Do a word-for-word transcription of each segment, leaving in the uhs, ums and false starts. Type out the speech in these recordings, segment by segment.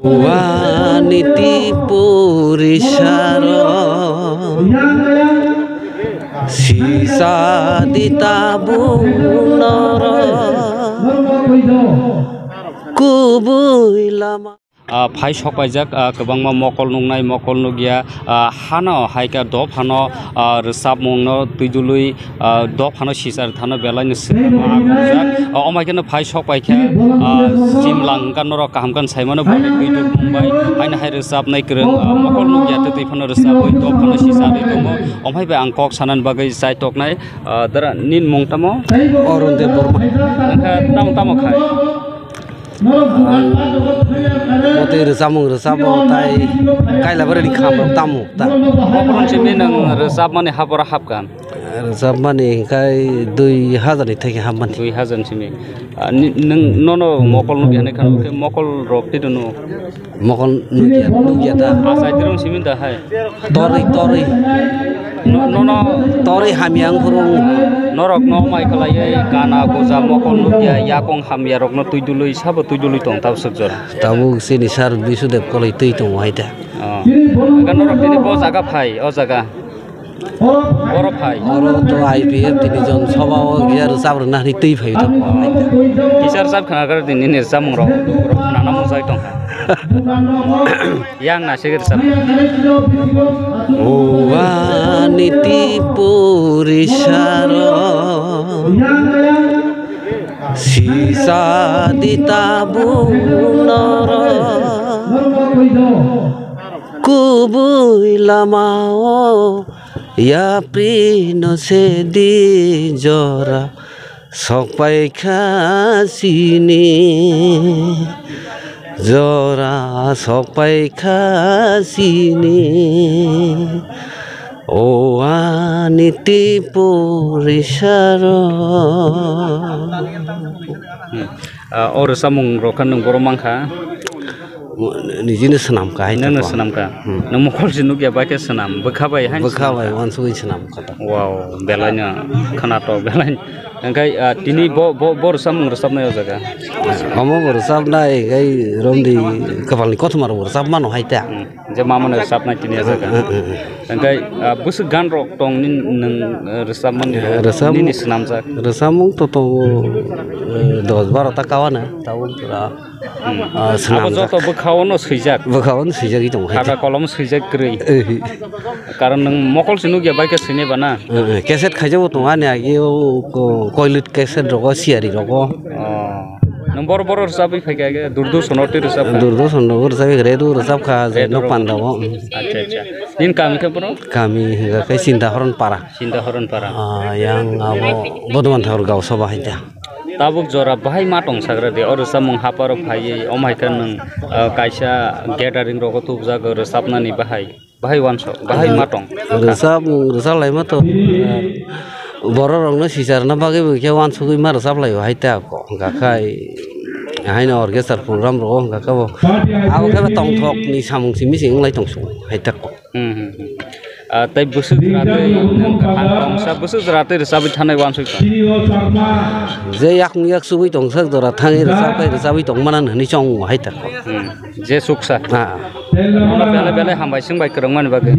Waniti purisaro sisa di tabung noro kubui lama. Ah, phai sokpaijak, ah, kwbangma mokol nuknai, mokol nukya, ah, hano hai khe dophano, ah, rwchapmungno twi dului, ah, dophano sisar thano belaino swrwngno akhorjak. Ah, omo hai kheno phai sokpai khe, ah, chimlang wngkha norok kaham khe saimano boni twi dul mung bai haino hai rwchapnai kwrwng, ah, mokol nukya twi twi phano rwchapwi dophano sisarwi tongo. Omo hai bai ang kok sanani bagwi chai toknai, ah, dara nini mung tamo? Arun Debbarma. Nangkha tamo tamo khai? Ang motwi rwchapmung rwchapbo tai Kailabarani khamrok tamo ta. Bokhorok simi nwng rwchapmani hapora hapkha? Rwchapmani hinkhe dui hajar ni theke hapmani. Dui hajar ni simi. Ah, ni, nwng nono mokol nukya hinwi kheno, khe mokol rok twi dono? Mokol nukya, nukya ta. Achai dirong simi da hai. Torwi, torwi. No, no, no. Torwi hamya wng phuru wng. Norok no mai khlaiwi kana goja mokol nukya yakung hamya rokno twi dului sabo twi dului tong tabuk swk jora. Tabuk chini sir Bisudev koloi twi tongo hai ta. Oh. Ega norok tini bo jaga phai, o jaga. Oro phai. Oro to I P F tini jon soba o giya rwchap rwna hinwi twi phai ta. Kisa rwchap khna gar tini ni rwchapmung rok, rok khna na mung jai tong. Yang na se rwchap. Waniti purisaro sisa di tabung noro kubui lama o yapri no se di jora. Sokpai kha sini, jora sokpai kha sini, o ani Tipurisaro. Hmm. Ah, o rwchapmung rok kha nwng boro mankha? Nijino swnam kha hai. Nwngno swnam kha. Hmm. Nwng mokol se nukya bai khe swnam, bwkha bai hai bwkha bai uansugwi swnam kha. Wow, belai no khwnato belai. Hwnkhe, ah, tini bo, bo, bo rwchapmung rwchapnai o jaga? Omo bo rwchapnai, hwnkhe romdi kwpalni kothoma rok bo rwchap mano hai ta. Hmm. Je ma mano rwchapnai tini o jaga. Hmm, hmm, hmm. Hwnkhe, ah, bwswk gan rok tong nini nwng, ah, rwchapmani rok? Rwchap-, nini swnamjak? Rwchapmung to tongo, eh, dos baro ta kawana, tabuk pura. Hmm. Ah, abo swnamjak. Joto bwkhao no swijak. Bwkhao no swijagwi tongo hai ta. Khata kolom swijak kwrwi. Eh. Karon nwng mokol se nukya bai khe swinai ba na? Eh, eh, cassette khaijabo tongo ani age o ko-, koilut cassette rogo, siyari rogo. Oh. Nwng bor bor rwchabwi phaikha age, Durduson no twi rwchapkha? Durduson rogo rwchabwi kha, Redu rwchapkha, je Redu nok rogo. Panda o. Acha, acha. Nini kami khe boro? Kami hwnkha khe Sinda Horon Para. Sinda Horon Para. Ah, yang abo Bodhoman Thakur Gaon Sabha hai ta. Tabuk jora bahai ma tong sagra de, o rwchapmung haparo phaiwi, omo hai khe nwng, ah, kaisa gathering rogo tubujak rwchapnani bahai, bahai uansuk, bahai ma tong. Rwchapmung rwchap laima to, ah, borok rokno sicharna bagwi bo khe uansugwi ma rwchap laio hai ta ko, hwnkha khai haino orchestra program rogo hwnkha khe bo, abo khe bo tongthokni samung simi se wng lai tong su hai ta ko. Hmm, hmm, hmm. Ah, tei bwswk jora tei nwng kwthang tongsa bwswk jora tei rwchabwi thanai uansuk tong? Je yakung yak chubui tongsa jora thangwi rwchap khai rwchabwi tong mana hwnwi chong hai ta. Hmm. Je suksa. Ah. Nono belai belai hambai swng bai kwrwngmani bagwi.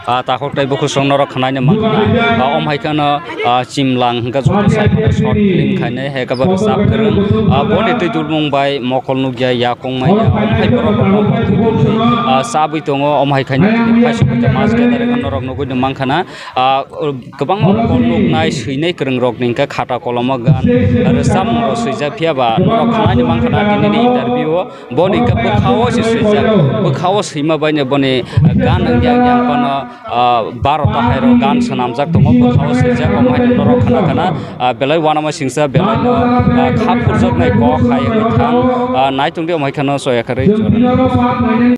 Ah, takhuk tei bukhuk song norok khwnaino mankha. Ah, om hai kheno ah, chimlang hwnkha joto sai phano short film khainai, hai khe bo rwchap kwrwng. Ah, boni twi dulmung bai mokol nukya, yakung maya, omo hai borok rokno bo twi dulwi, ah, chabwi tongo, omo hai khaina tini phaisok hwnkhe mass gathering norok nugwi no mankha na. Ah, kwbangma mokol nuknai, swinai kwrwng rokni hwnkhe khata kolomo gan rwchapmung rok swijak, phiya ba norok khwnaino mankha na tinini interview o. Boni hwnkhe bwkhao se swijak, bwkhao swima baino boni gan wngya wngya phano, ah, baro ta hai rok gan swnamjak tongo, bwkhao swijak, omo hai norok khna khna, ah, belai uanama singsa, belai no, ah, kha phurjaknai kok hai wngwi thang, ah, naitung di omo hai kheno choya kharwi jorani.